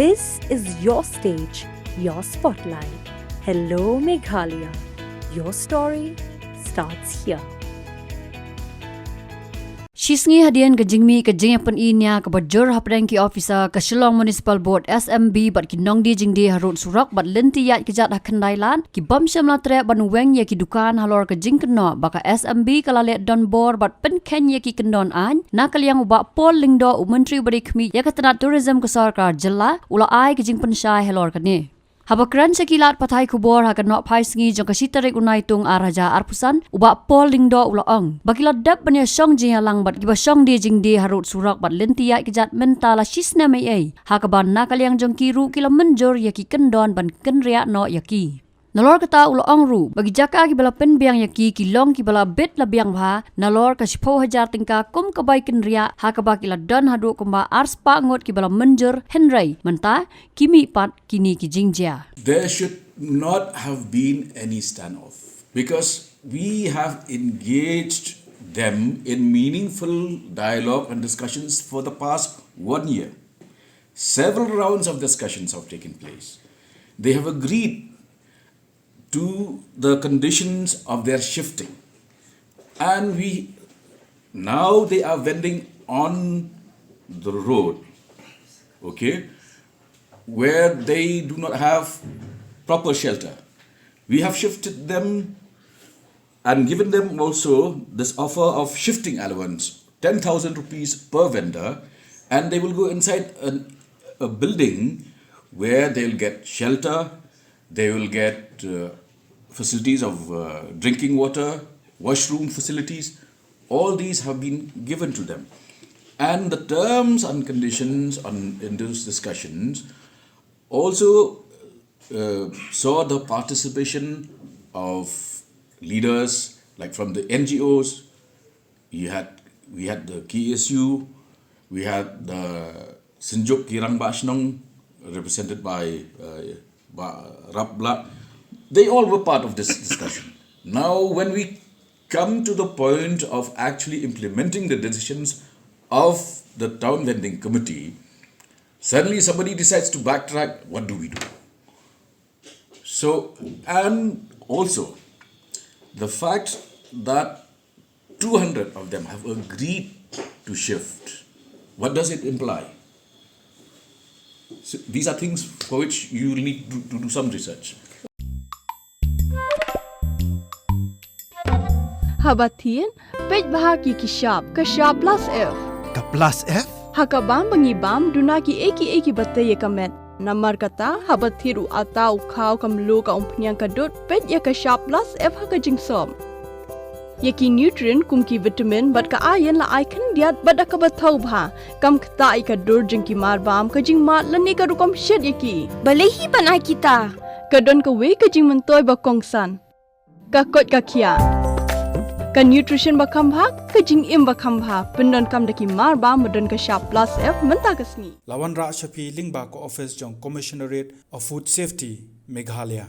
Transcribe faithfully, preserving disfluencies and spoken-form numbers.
This is your stage, your spotlight. Hello, Meghalaya. Your story starts here. Shisngi hadien ka jingmih ka jingïapyni nia kaba jur hapdeng ki officer ka Shillong Municipal Board S M B bad ki nongdie jingdie harud surok bad lynti ïaid kjat ha Khyndailad, ki bym shym la treh ban weng ïa ki dukan halor ka jingkynnoh ba ka S M B ka la leh donbor bad pynkheiñ ïa ki kyndon aiñ, na ka liang u Bah Paul Lyngdoh, u Myntri ba dei khmih ïa ka tnat tourism ka sorkar jylla, u la ai ka jingpynshai halor kane. Haba kren sha ki lad pathai khubor ha ka nohphai sngi jong ka shi tarik u Naitung ar hajar arphew san, u Bah Paul Lyngdoh u la ong ba ki la dep ban ïashong jingïalang bad kiba shong die jingdie harud surok bad lynti ïaid kjat mynta la shi snem eiei, ha kaba na ka liang jong ki ruh ki la mynjur ïa ki kyndon ban kynriah noh ïa ki. Nalor kata u la ong ruh ba ki jaka kiba la pynbiang ïa ki ki long kiba la bit la biang bha, nalor ka shiphew hajar tyngka kum ka bai kynriah, ha kaba ki la don haduh kumba arspah ngut kiba la mynjur, hynrei mynta ki mih pat kine ki jingjia. There should not have been any standoff because we have engaged them in meaningful dialogue and discussions for the past one year. Several rounds of discussions have taken place. They have agreed to the conditions of their shifting. And we, now they are vending on the road, okay, where they do not have proper shelter. We have shifted them and given them also this offer of shifting allowance, ten thousand rupees per vendor, and they will go inside an, a building where they'll get shelter, they will get, uh, facilities of, uh, drinking water, washroom facilities. All these have been given to them. And the terms and conditions on, in those discussions also, uh, saw the participation of leaders like from the N G Os. You had, we had the K S U, we had the Synjuk Ki Rangbah Shnong, represented by, uh, Bah Rap Blah. They all were part of this discussion. Now, when we come to the point of actually implementing the decisions of the town vending committee, suddenly somebody decides to backtrack. What do we do? So, and also, the fact that two hundred of them have agreed to shift, what does it imply? So, these are things for which you need to, to do some research. Haba thied, peit bha ki ki shap, ka shap plus F. Ka plus F? Ha ka bam ba ngi bam, duna ki ei ki ei kiba tei ïa ka met. Namar kata, haba thied u atta, u khaw, ka mluh, ka umphniang, ka dud, peit ïa ka shap plus F ha ka jingsop. Ïa ki nutrient kum ki vitamin bad ka iron la ai khyndiat bad da kaba thaw bha. Kam ktah ïa ka dur jong ki mar bam, ka jingmad lane ka rukom shet ïa ki. Balei hi ban ai kita? Ka don kawei ka jingmyntoi ba kongsan. Ka koit ka khiah. Ka nutrition ba kham bha, ka jingim ba kham bha. Pyndonkam da ki mar bam ba don ka shap plus F mynta ka sngi. La wanrah sha phi lyngba ka office jong Commissionerate of Food Safety, Meghalaya.